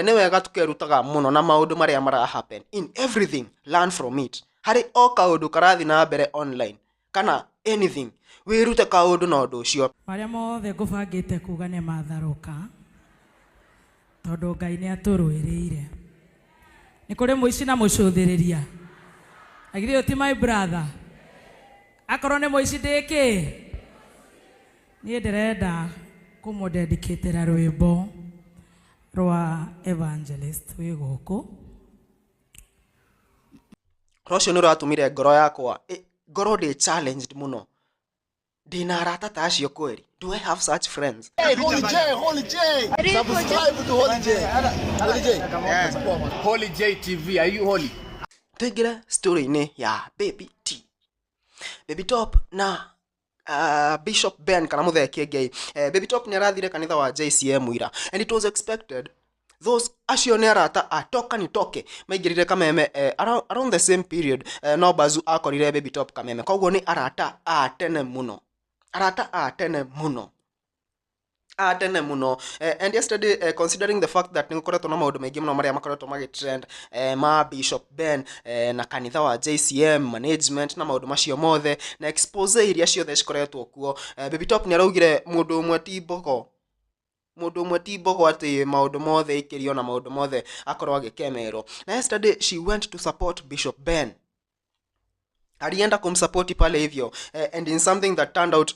Nĩ wega tũkerutaga mũno na maũndũ marĩa mara happen. In everything, learn from it. Harĩ o kaũndũ karathi na mbere online kana anything, wĩrute kaũndũ na ũndũ ũcio. Marĩa mothe ngũbangĩte kuga nĩ matharũka tondũ Ngai nĩ atũrũĩrĩire. Nĩ kũrĩ mũici na mũcũthĩrĩria. Na githĩ ũyũ ti my brother? Akorwo nĩ mũici ndĩ kĩ? Niĩ ndĩrenda kũmũdedicatĩra rwĩmbo rwa evangelist wĩ gũkũ. Ũhoro ũcio nĩ ũratũmire ngoro yakwa ngorwo ndĩ challenged mũno. Ndĩna arata ta acio kweri? Do I have such friends? Hey, Holy J, Holy J. Subscribe to Holy J. Holy J. Holy J TV, are you holy? Tũingĩre story-inĩ ya Baby T. Baby Top na Bishop Ben kana Mũthee Kĩengei. Baby Top nĩ arathire kanitha wa JCM ira and it was expected those acio nĩ arata a toka ni toke maingĩrire Kameme around the same period, no Bazu akorire Baby Top Kameme, koguo nĩ arata a tene mũno, arata a tene mũno, a tene mũno. And yesterday, considering the fact that nĩ gũkoretwo na maũndũ maingĩ mũno marĩa makoretwo magĩtrend ma Bishop Ben na kanitha wa JCM management na maũndũ macio mothe na expose iria ciothe cikoretwo kuo, Baby Top nĩ araugire mũndũ ũmwe ti mbogo, mũndũ ũmwe ti mbogo, atĩ maũndũ mothe ikĩrio na maũndũ mothe akorwo agĩkemerwo. Na yesterday she went to support Bishop Ben, alienda kumsupport pale hivyo, and in something that turned out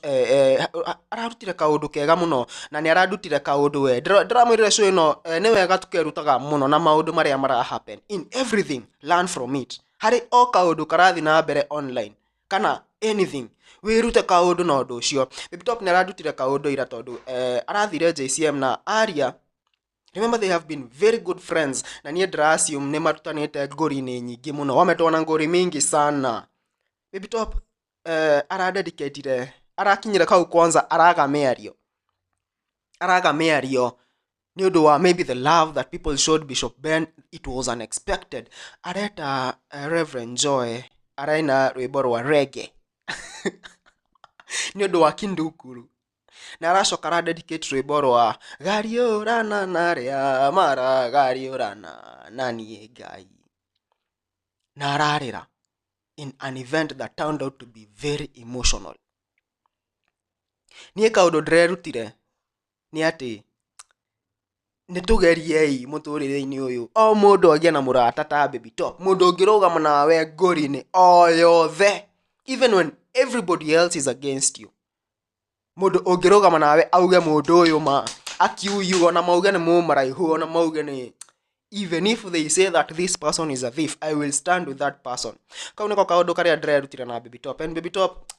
ararutire kaũndũ kega mũno na nĩ ararutire kaũndũ we. Ndĩramwĩrire show ĩno, nĩ wega tũkerutaga mũno na maũndũ marĩa mara happen. In everything, learn from it. Harĩ o kaũndũ karathi na mbere online kana anything, wĩrute kaũndũ na ũndũ ũcio. Baby Top nĩ ararutire kaũndũ ira tondũ arathire JCM na aria. Remember, they have been very good friends na niĩ ndĩra assume nĩ marutanĩte ngũri-inĩ nyingĩ mũno, wametoa na ngũri mingi sana. Baby Top aradedicatire, arakinyire kau kwanza araga mĩario, araga mĩario nĩ ũndũ wa maybe the love that people showed Bishop Ben. It was unexpected. Areta Reverend Joy araina rwĩmbo rwa reggae nĩ ũndũ wa kindukuru na aracoka aradedicate rwĩmbo rwa gariũrana na arĩa maragariũrana na niĩ Ngai na ararĩra in an event that turned out to be very emotional. Niĩ kaũndũ ndĩrerutire nĩ atĩ nĩ tũgeriei mũtũrĩre-inĩ ũyũ o mũndũ agĩe na mũrata ta Baby Top, mũndũ ũngĩrũgama nawe ngũri-inĩ o yothe even when everybody else is against you, mũndũ ũngĩrũgama nawe auge mũndũ ũyũ ma akiuyu ona mauge nĩ mũmaraihu, ona mauge nĩ, even if they say that this person is a thief, I will stand with that person. Kau nĩko kaũndũ karĩa ndĩrerutire na Baby Top. And Baby Top,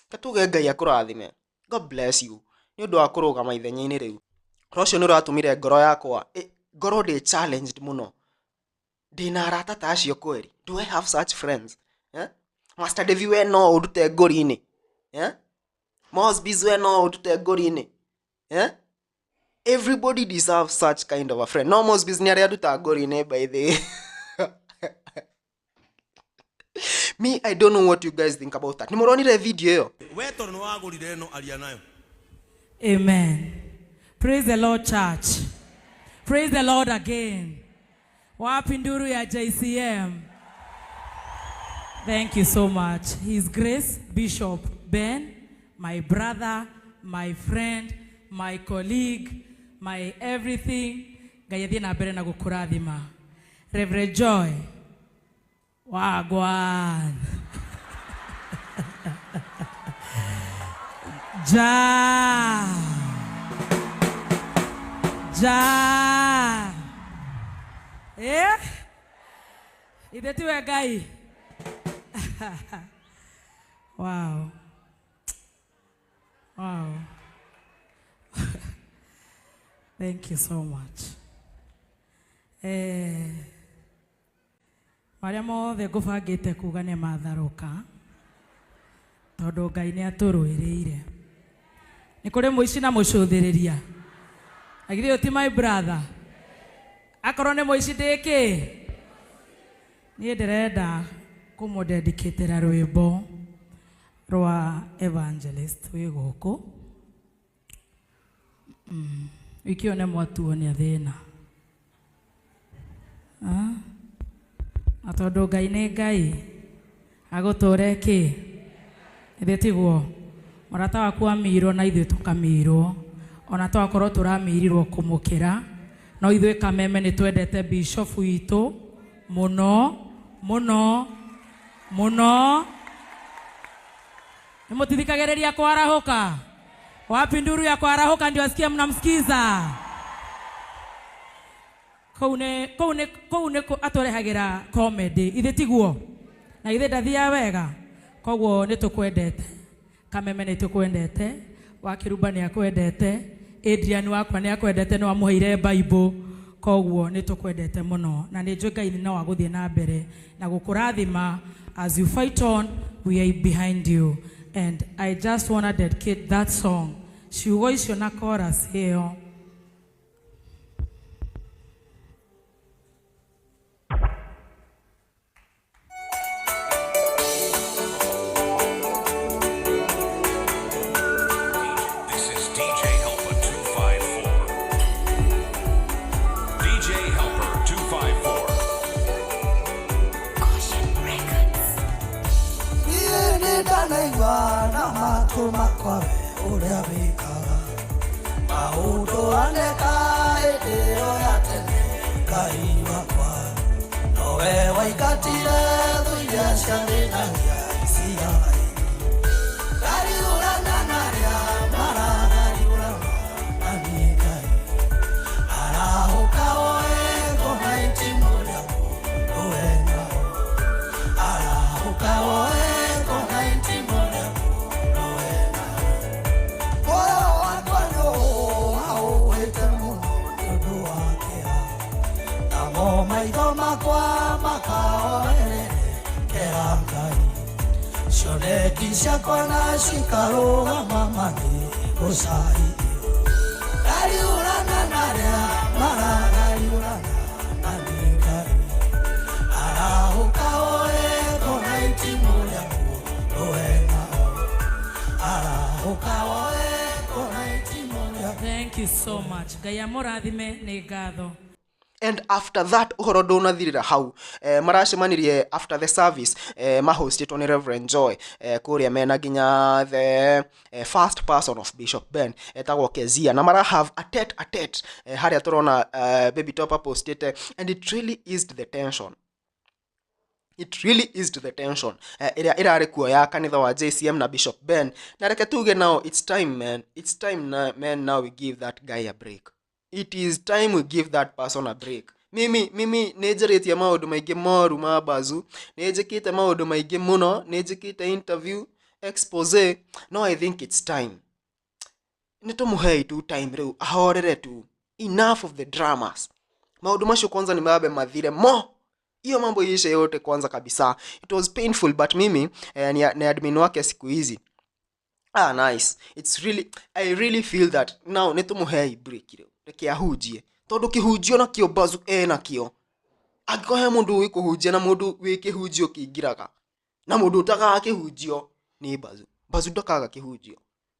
katuge Ngai akũrathime, God bless you nĩ ũndũ wa kũrũgama ithenya-inĩ rĩu. Ũhoro ũcio nĩ ũratũmire ngoro yakwa ngorwo ndĩ challenged mũno. Ndĩna arata ta acio kweri? Do I have such friends, eh? Master Devi, we no ũndute ngũri-inĩ, eh? Mosbys, we no ũndute ngũri-inĩ, eh? Everybody deserves such kind of a friend. No Mosbys nĩ arĩa nduta ngũri-inĩ. By the way, me, I don't know what you guys think about that. Nĩ mũronire video ĩyo? We tondũ nĩ wagũrire ĩno, aria nayo. Amen. Praise the Lord, church. Praise the Lord again. Wapi nduru ya JCM? Thank you so much. His Grace Bishop Ben, my brother, my friend, my colleague, my everything. Ngai athiĩ na mbere na gũkũrathima. Reverend Joy. Wagwan. Ja. Ja. Eh? Ithe tiwe Ngai. Wow. Wow. Thank you so much. Marĩa mothe ngũbangĩte kuga nĩ matharũka tondũ Ngai nĩ atũrũĩrĩire. Nĩ kũrĩ mũici na mũcũthĩrĩria. Na githĩ ũyũ ti my brother? Akorwo nĩ mũici ndĩ kĩ? Niĩ ndĩrenda kũmũdedicatĩra rwĩmbo rwa evangelist wĩ gũkũ. Wiki ĩyo nĩ mwatuonia thĩna. Na tondũ Ngai nĩ Ngai agũtũre kĩ ithĩ tiguo mũrata waku amirwo na ithuĩ tũkamirwo ona twakorwo tũramirirwo kũmũkĩra no ithuĩ Kameme nĩ twendete bishop witũ mũno mũno mũno. Nĩ mũtithikagĩrĩria kwarahũka? Wapi nduru ya kwarahũka ndio asikie mnamsikiza? Kũu nĩ kũu nĩ kũu nĩ atũrehagĩra comedy, ithe tiguo? Na ithe ndathiaga wega. Koguo nĩ tũkwendete Kameme, nĩ tũkwendete Wakĩrumba, nĩ akwendete Adrian wakwa, nĩ akwendete, nĩ wamũheire Bible. Koguo nĩ tũkwendete mũno na nĩ njũĩ Ngai no agũthiĩ na mbere na gũkũrathima. As you fight on, we are behind you, and I just wanna dedicate that song, ciugo icio na chorus ĩyo. This is DJ Helper 254. DJ Helper 254. Niĩ nĩ ndanaigua na matũ makwa we ũrĩa wĩkaga maũndũ aneka hĩndĩ ĩyo ya tene. Ngai wakwa, nowe waingatire thũ iria ciathĩnagia Isiraeli. Ngariũrana na arĩa maragariũrana na niĩ. Ngai, arahũka woe ngoma itimũ rĩaku rũe nao. Arahũka woe ngoma itimũ rĩaku rũe nao. Muoyo wakwa nĩũhaũhĩte mũno nĩ ũndũ wa kĩeha, namo maitho makwa makahoerekera Ngai. Cioneki ciakwa na cikarũgama manĩ gũcaithio. Ngariũrana na arĩa maragariũrana na niĩ. Ngai, arahũka woe ngona itimũ rĩaku rũe nao. Arahũka woe ngona itimũ rĩaku. Thank you so much. Ngai amũrathime, nĩ ngatho. And after that, ũhoro ndũnathirĩra hau. Maracemanirie after the service, mahostĩtwo nĩ Reverend Joy, kũrĩa mena nginya the first person of Bishop Ben etagwo Kezia, na mara have a tete a tete, harĩa tũrona Baby Top apostĩte, and it really eased the tension. It really eased the tension ĩrĩa ĩrarĩ kuo ya kanitha wa JCM na Bishop Ben. Na reke tuge, now it's time, man, it's time na, man, now we give that guy a break. It is time we give that person a break. Mimi nĩ njarĩtie maũndũ maingĩ moru ma Bazu, nĩ njĩkĩte maũndũ maingĩ mũno, nĩ njĩkĩte interview, expose. No, I think it's time nĩ tũmũhei tu time rĩu ahorere tu. Enough of the dramas. Maũndũ macio kwanza nĩ mambe mathire mo, hiyo mambo iishe yote kwanza kabisa. It was painful, but mimi ni admin wake siku hizi. Ah, nice. It's really, I really feel that now nĩ tũmũhei break rĩu, reke ahunjie, tondũ kĩhunjio nakĩo Bazu enakĩo. Angĩkorwo he mũndũ ũĩ kũhunjia na mũndũ wĩ kĩhunjio kĩingĩraga na mũndũ ũtagaga kĩhunjio nĩ Bazu. Bazu ndakaga kĩhunjio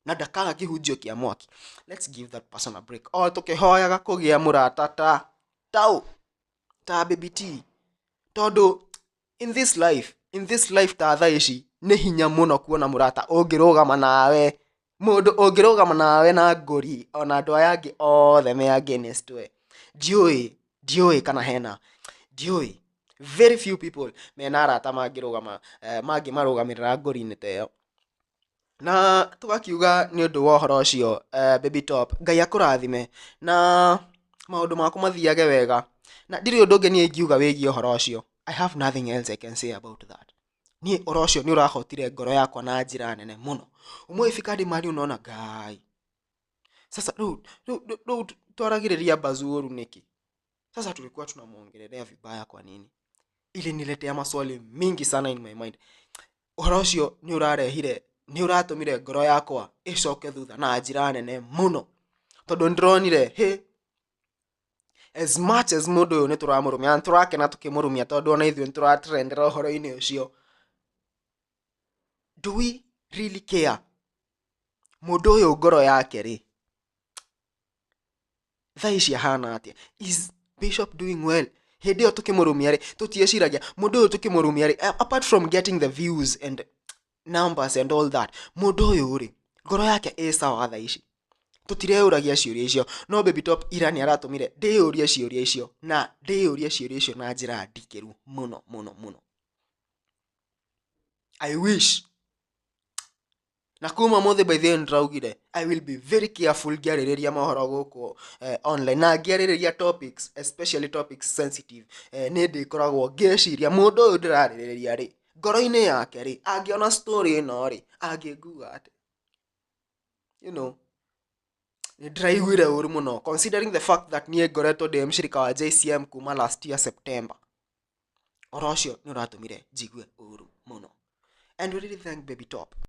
na ndakaga kĩhunjio kĩa mwaki. Let's give that person a break, o tũkĩhoyaga kũgĩa mũrata ta tau ta Baby T, tondũ in this life ta thaa ici nĩ hinya mũno kuona mũrata ũngĩrũgama nawe, mũndũ ũngĩrũgama nawe na ngũri ona andũ aya angĩ othe me against we. Ndiũĩ kana hena, ndiũĩ, very few people mena arata mangĩrũgama, mangĩmarũgamĩrĩra ngũri-inĩ ta ĩyo. Na tũgakiuga nĩ ũndũ wa ũhoro ũcio, Baby Top, Ngai akũrathime na maũndũ maku mathiage wega, na ndirĩ ũndũ ũngĩ niĩ ingiuga wĩgiĩ ũhoro ũcio. I have nothing else I can say about that. Niĩ ũhoro ũcio nĩ ũrahotire ngoro yakwa na njĩra nene mũno. Ũmwe ifika hadi mahali unaona, Ngai, sasa rĩu twaragĩrĩria Bazu ũru nĩkĩ? Sasa tulikuwa tunamwongelelea vibaya kwa nini? Iliniletea maswali mingi sana in my mind. Ũhoro ũcio nĩ ũrarehire, nĩ ũratũmire ngoro yakwa ĩcoke thutha na njĩra nene mũno, tondũ nĩndĩronire he as much as mũndũ ũyũ nĩ tũramũrũmia na tũrakena tũkĩmũrũmia, tondũ ona ithuĩ nĩ tũratrendera ũhoro-inĩ ũcio. Do we really care mũndũ ũyũ ngoro yake rĩ thaa ici ahana atĩa? Is Bishop doing well? Hĩndĩ ĩyo tũkĩmũrumia rĩ, tũtieciragia mũndũ ũyũ tũkĩmũrumia rĩ, apart from getting the views and numbers and all that, mũndũ ũyũ rĩ, ngoro yake ĩ sawa thaa ici? Tũtireyũragia ciũria icio. No Baby Top ira nĩ aratũmire ndĩyũrie ciũria icio, na ndĩyũrie ciũria icio na njĩra ndikĩru mũno mũno mũno. I wish na kuma mũthĩ, by the way, ndĩraugire I will be very careful ngĩarĩrĩria mohoro gũkũ online na ngĩarĩrĩria topics, especially topics sensitive. Nĩ ndĩkoragwo ngĩciria mũndũ ũyũ ndĩrarĩrĩria rĩ, ngoro-inĩ yake rĩ, angĩona story ĩno rĩ, angĩnguga atĩ. Nĩ ndĩraiguire ũru mũno considering the fact that niĩ ngoretwo ndĩ mshirika wa JCM kuma last year September. Oro ũcio nĩ ũratũmire njigue ũru mũno, and we really thank Baby Top.